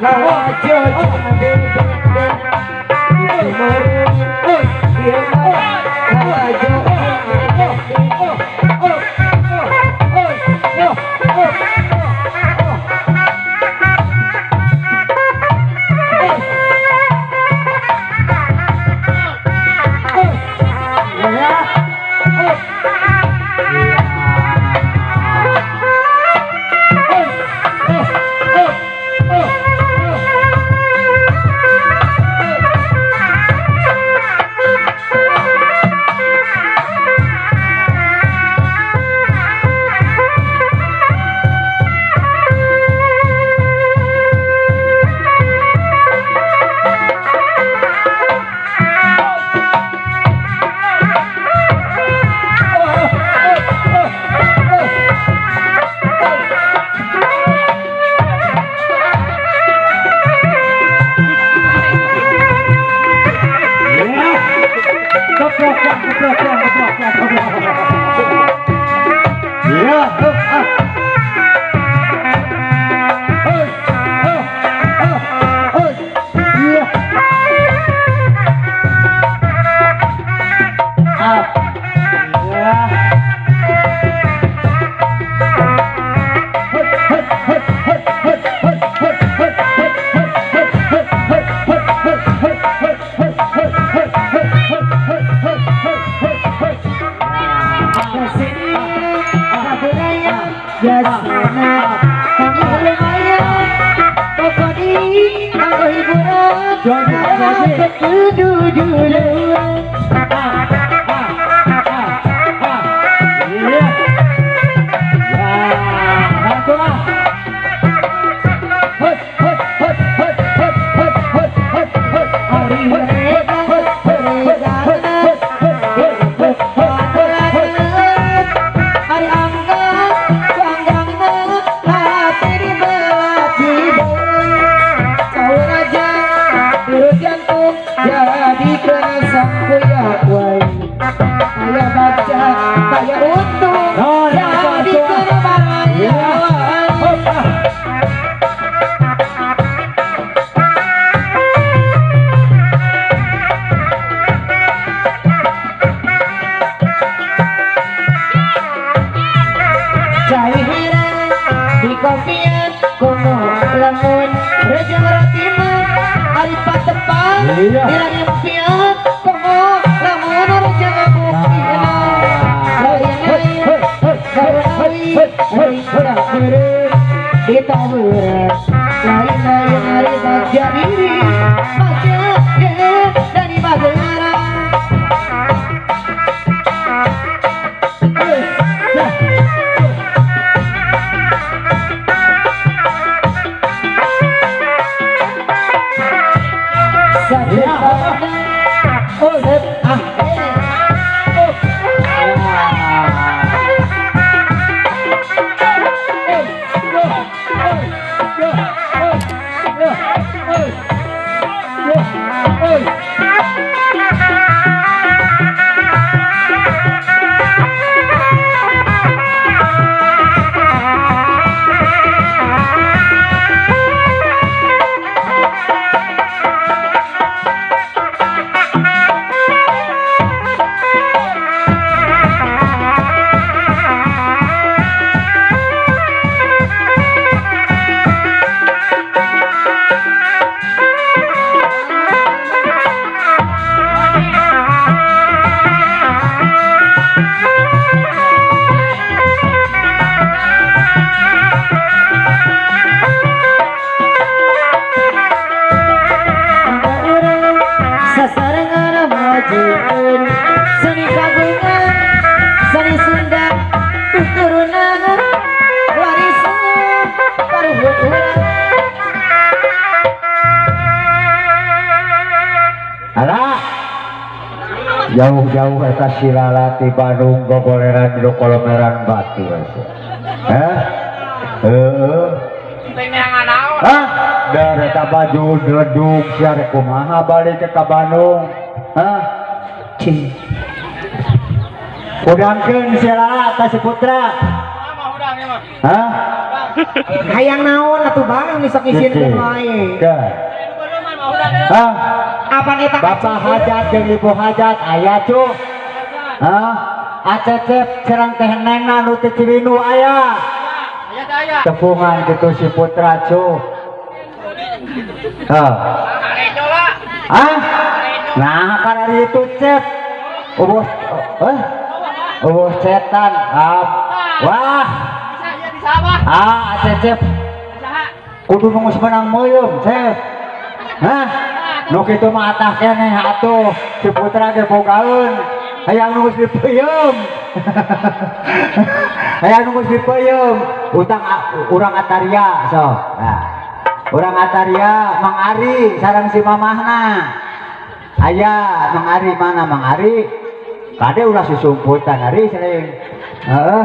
Lalajo bebe lalajo. Jauh-jauh eta silala ti Bandung gogoleran di kolomeran batu. Hah? Heeh. Hah? Dari eta baju ledug sia rek kumaha balik ke Bandung? Hah? Cing. Udangkeun silala ka si Putra. Hah? Hayang naon atuh, Bang, sok ngisieunkeun wae. Ke. Hah? Apan eta? Bapak hajat jeung ibu hajat aya, cu? Hah? Acecep serang teh nengna nu teu Ciwindu aya? Tepungan gitu si Putra, cu. Hah? Hah? Nah, karena itu, Cep. Euweuh eh euweuh cetan. Ah, wah. Ah, Acecep kudu nu geus menang meuyeum, Cep. Hah? Nu kitu mah atah keneh atuh, si Putra ge bogaeun. Hayang nu geus dipeuyeum. Hayang nu geus dipeuyeum. Utang urang Ataria sok. Nah. Urang Ataria, Mang Ari sareng si mamahna. Aya Mang Ari, mana Mang Ari? Kade ulah susumputan Ari sering. Heeh.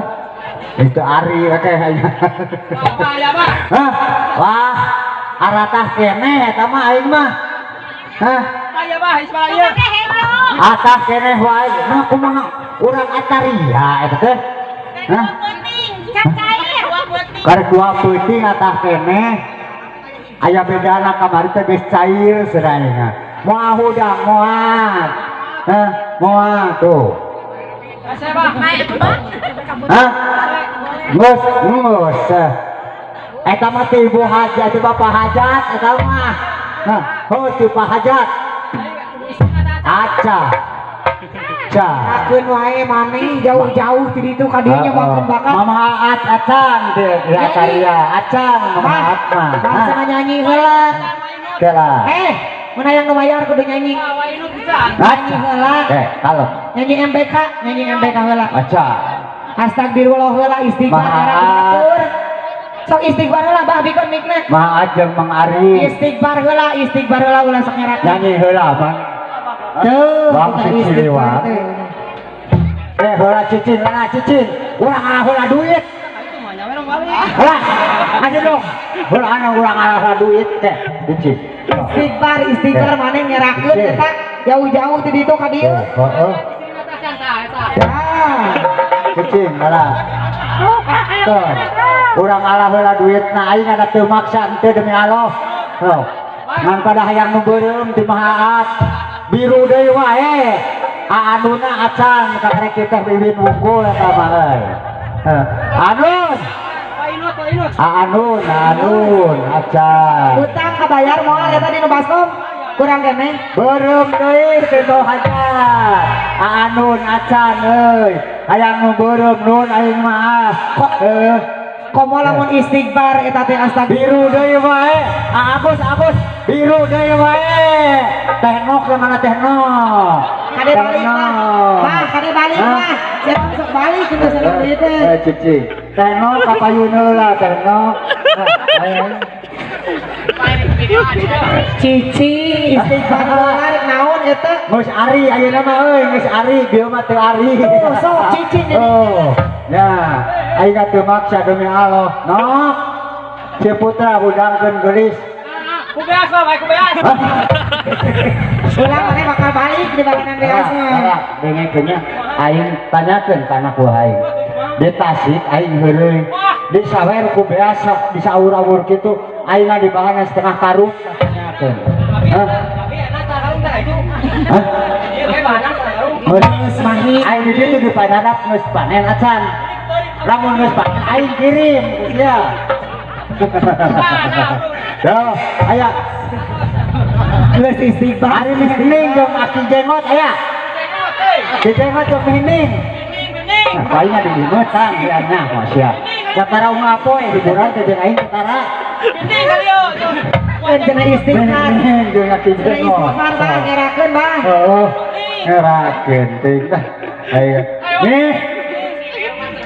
Itu Ari oke aya. Hah? Wah, aratah keneh eta mah aing mah. Hah? Atah keneh wae. Nah, kumaha urang Ataria eta teh? Hah? Karek 2 peuting atah keneh. Aya bedana, kamari teh geus cair cenah. Moal hudang moal. Hah? Moal tuh. Hah? Geus, geus. Eta mah ti ibu hajat, ti bapak hajat eta mah. Nah, oh ti pak hajat. Aca. Ca. Akeun wae maneh jauh-jauh ti ditu ka dieu nyumbangkeun bakat. Mama Aat acan di Ataria, acan Mama Aat mah. Bangsa nyanyi heula. Kela. Eh, mun hayang nu bayar kudu nyanyi. Nyanyi heula. Eh, kalau Nyanyi MBK, nyanyi MBK heula. Aca. Astagfirullah heula, istighfar Maaf. era batur. Sok istighfar heula, Bah, bikeun mikna. Mang Aat jeung Mang Ari. Istighfar heula, istighfar heula, ulah sok nyerak. Nyanyi heula, Bang. Tuh, Bang, kita si istighfar Ciliwang. teh. Eh, heula cicing, heula cicing. Urang ngalah heula duit. Heula, aja dong. Heula anu urang ngalah heula duit teh, cicing. Istighfar, istighfar maneh nyerakeun eta jauh-jauh ti ditu ka dieu. Heeh. Ah. Cicing heula. Tuh. Urang ngalah heula duitna, aing ada teu maksa henteu, demi Allah. Tuh. Ngan pada hayang nu beureum ti Mahaat. Biru deui wae. Aanuna acan kakarek teh wiwin wungkul eta mah euy. Heuh. Anun. Anun, anun, acan. Utang kabayar moal eta di nu baskom? Kurang keneh. Beureum deui teu hajat. Anun acan euy. Hayang nu beureum nun aing mah. Kok Heuh. komo lamun istighfar eta teh astagfirullah. Biru deui wae. Ah, Agus, Agus, biru deui wae. Teh nok yang mana teh nok? Kade balik mah. Mah, kade balik Hah? mah. Siapa sok balik kitu sareng ieu teh. Eh, cici. Teh nok kapayun heula teh nok. Nah, ayo. Cici istighfar heula rek naon eta? Geus Ari ayeuna mah euy, geus Ari, bieu mah teu Ari. Tuh, sok cicing jadi. Oh, ya, aing teu maksa demi Allah. Nok. Si Putra hudangkeun geulis. Kubeas lah, baik kubeas. Hah? Ulah maneh bakal balik di bangunan beas mah. Dengekeun nya, aing tanyakeun ka anak buah aing. Di Tasik aing heureuy. Di sawer ku beas di saur-awur kitu aing di bahanna setengah karung, tanyakeun. Hah? Tapi enak karung dah itu. Hah? Iya, kayak bahan karung. Geus mahi. Aing di ditu di Padadak geus panen acan. Lamun geus panen aing kirim geus ya. Tuh, aya. Geus istighfar. Ari mining jeung aki jenggot aya. Ki jenggot jeung mining. Nah, aing di dimeutan dia nya, sia. Katara unggah poe hiburan teh jeung aing katara. Cenah istighfar. Mining jeung aki Cenah jenggot. istighfar bah ngerakeun bah. Oh, ngerakeun ting dah. Ayo. Nih,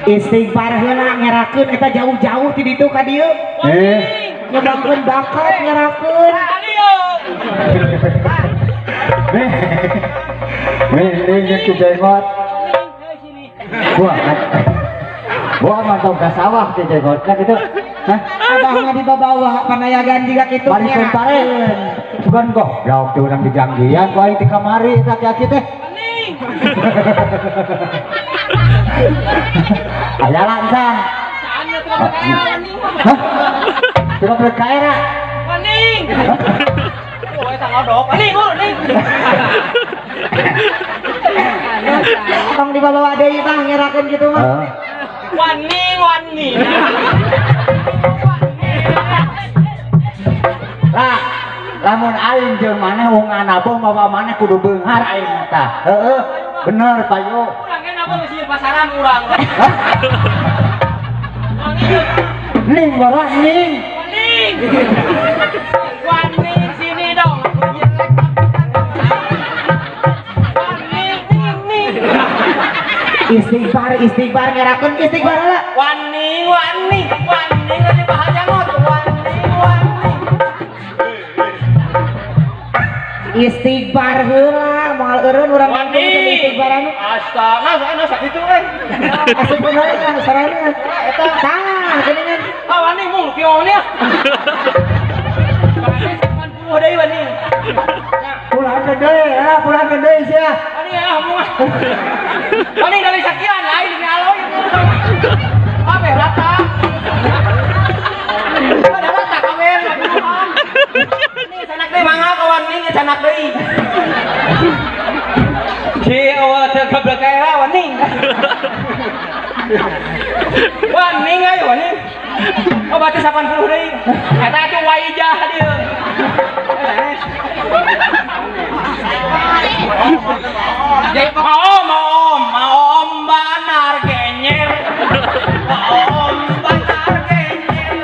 Istighfar heula ngerakeun eta jauh-jauh ti ditu ka dieu. Nih. Nyebabkeun bakat ngerakeun. Nih. Nih, nih ki jenggot. Wah, wah mantap ke sawah ki jenggotnya gitu. Hah? Abah mah dibawa panayagan juga kitu. Balikeun pare. Bukan kok. Lauk teh urang dijanggian ku aing ti kamari eta aki teh. Aya lancan. Hah? Tiga kaera. Waning. Oh, eta ngodok. Waning, waning. Tong dibawa deui tah ngerakeun kitu mah. Waning, waning. Lah, lamun aing jeung maneh wong anaboh mawa maneh kudu beunghar aing mah tah. Heeh, bener payu. Urang ge nabeuh geus pasaran urang. Ning bara ning. Waning. Waning sini dong. Waning ning ning. Istighfar, istighfar ngerakeun istighfar lah. Waning, waning, waning lagi bahaya ngot. Waning, waning. Istighfar heula, moal eureun urang Waning. Istighfar anu. Astaga, sana sakitu euy. Asup bener kan sarana. Eta. Tah, geuningan. Ah, waning mung kieu nya. Waning 80 deui waning. Pulang gede, ya, pulang gede sia. Waning ya, mung. Waning dari sakian lain ini aloy. Kabeh rata. Ada rata kabeh. Ini sanak deui mangga ka waning sanak deui. Si awal teh kablek era waning. Waning ayo waning. Oh berarti 80 deui. Eta atuh waijah dieu. Maom, maom, maom banar genyer. Maom banar genyer.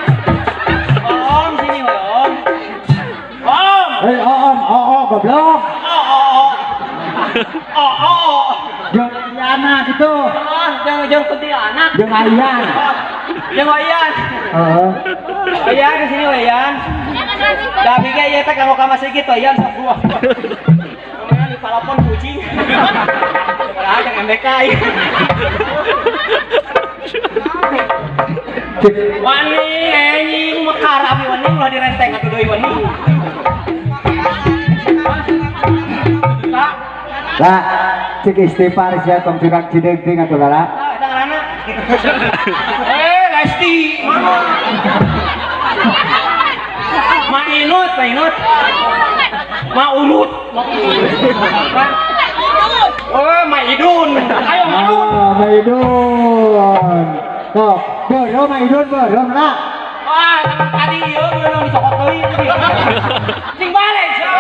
Om sini om. Om. Hei om, om goblok. Oh, oh, oh. Jeung Ayana gitu. Oh, jeung kuntilanak. Jeung Ayan. Jeung Ayan. Heeh. Ayan di sini Ayan. Tapi ge ieu teh kanggo ka masjid Ayan sok buah. Lumayan di palapon kucing. Padahal jeung MBK. Wani anjing mekar abi wani ulah direnteng atuh deui wani. Lah, cek istighfar sia tong curang cideung teuing atuh lala. Eta ngaranna. Lesti. Ma Inut, Ma Inut. Ma Unut. Oh, Ma Idun. Ayo Ma Idun. Ah, Ma Idun. Tuh, beureum Ma Idun beureum lah. Wah, tadi ieu beureum disokot deui. Cing balik sia.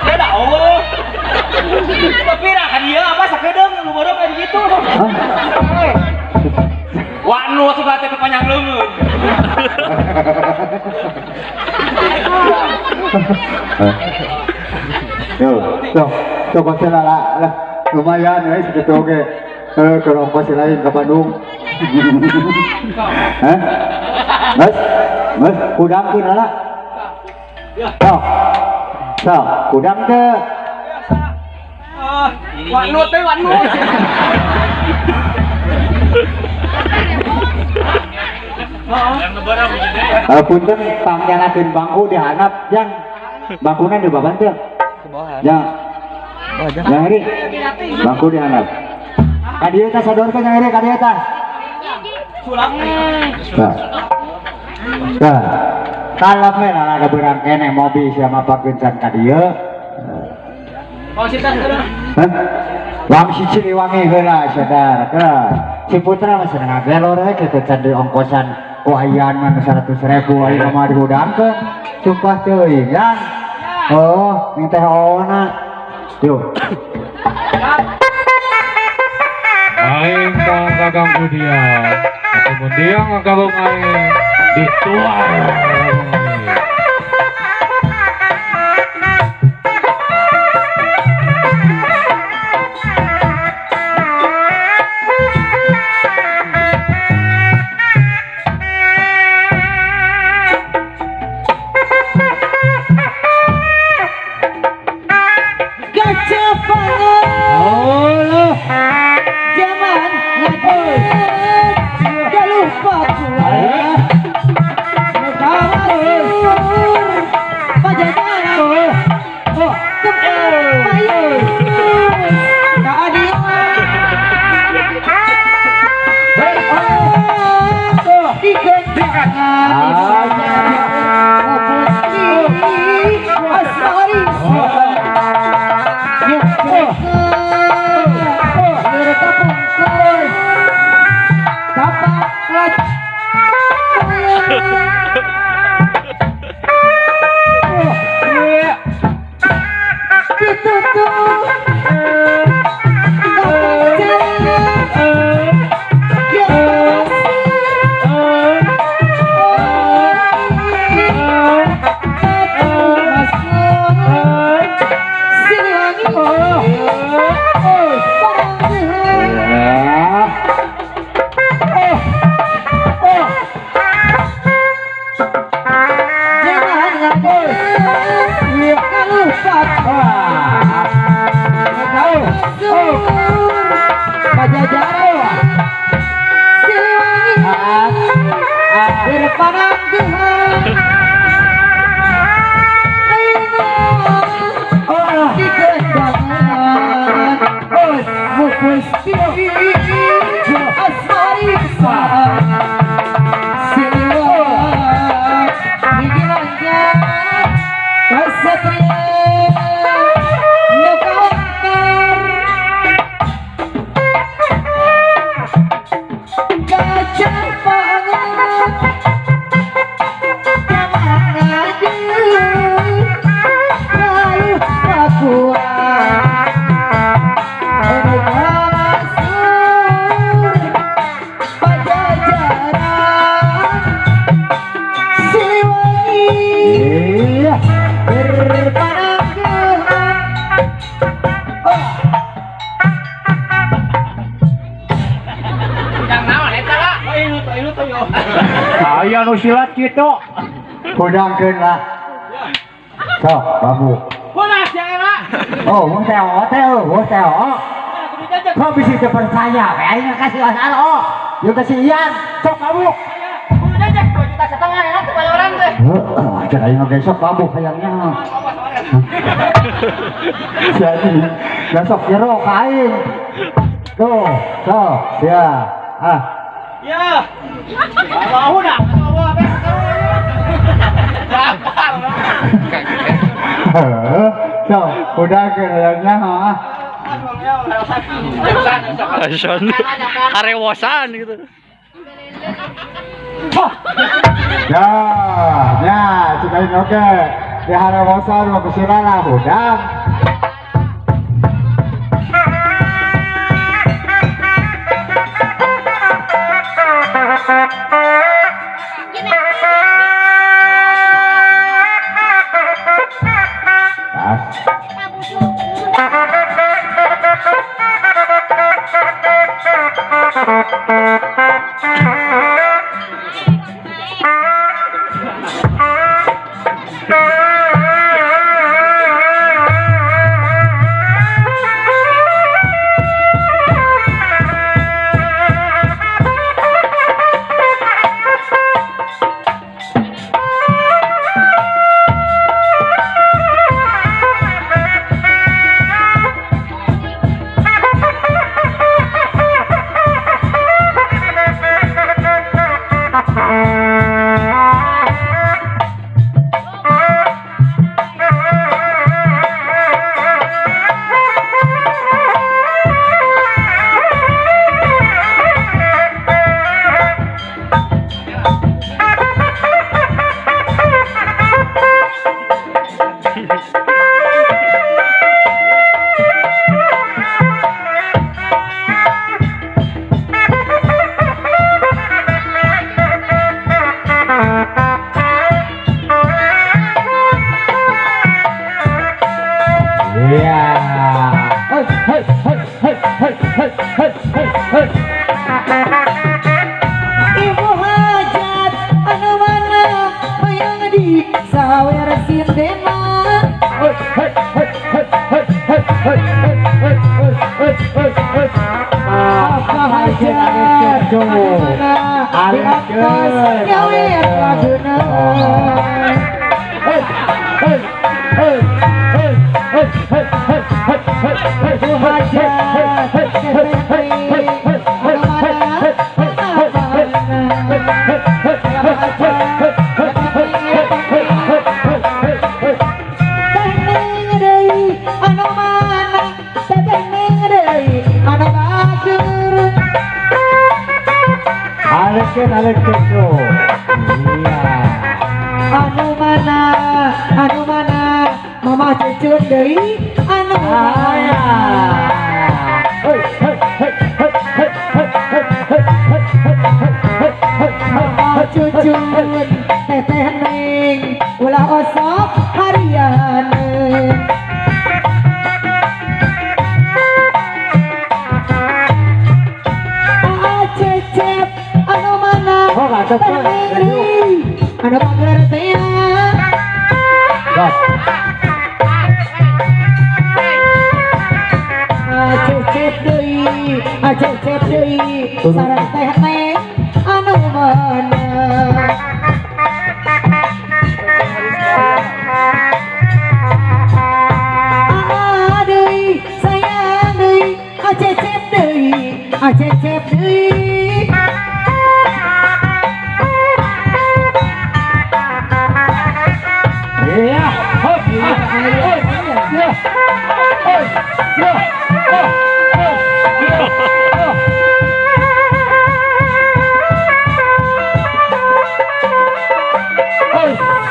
Ya dah eueuh. Tapi lah kan ieu apa sakedeung nu beureum kayak gitu. Wanu suka teh panjang leungeun. Yo, tuh, tuh kose lah, lah, lumayan ya segitu oke. Ke ongkos lain ke Bandung. Hah? Mas, mas, kudang pun lah. Tuh, tuh, kudang ke. Wanu teh wanu. Punten pangnyalakeun bangku dihandap jang. Bangkuna di baban teu. Ya. Yang ini bangku dihandap. Ka dieu tah sodorkeun yang ini ka dieu tah. Nah. Nah. Kalap we lah ada beurang keneh mobil sia mapakeun can ka dieu. Hah? Wang si Siliwangi heula sadar. Si Putra mah seneng ngagelor we kitu can di ongkosan ku ayan mah 100.000 ayeuna mah dihudangkeun. Sumpah teuing ya. Oh, ning teh ona. Yuk. Aing tong kaganggu dia. Ataupun dia ngaganggu aing dituar. Keadilan. Jangan ngadu kalupat Pajajaran Siliwangi berpanangguhan di kendangan Mukusti Asmarisa Siliwangi Gilanjar Kesatria Nukawantar Gajah Pangan Aya nu silat kitu. Hudangkeun lah. Sok, bambu. Kunas yang enak. Oh, mun teh teh, mun teh. Kok bisa dipercaya? Aing kasih asal oh. Yuk kasih Ian, sok bambu. Kudu jajak 2,5 juta enak tuh bayaran teh. Heeh, cek aing oge sok bambu hayangnya. Jadi, besok jero ka aing. Tuh, sok, ya. Ah. Ya. Mau dah, mau apa? Sok, udah kayaknya ha. Karewosan gitu. Ya, ya, cikain oke. Di harewosan mah kusilana hudang. Ibu hajat anu mana hayang di sawer sindena. Apa hajat anu mana di atas nyawer laguna. Ibu hajat anu mana Alek tuh. Iya. Anu mana, mama cucun deui, anu mana. Mama cucun, teteh neng, ulah osok harian. Cecep anu mana anu bager teh. Gas. Cecep deui, cecep deui, sareng teh neng anu meunang. Aa deui, sayang deui, cecep deui, cecep deui. Iya. Hop. Iya. Iya. Iya. Iya. Iya.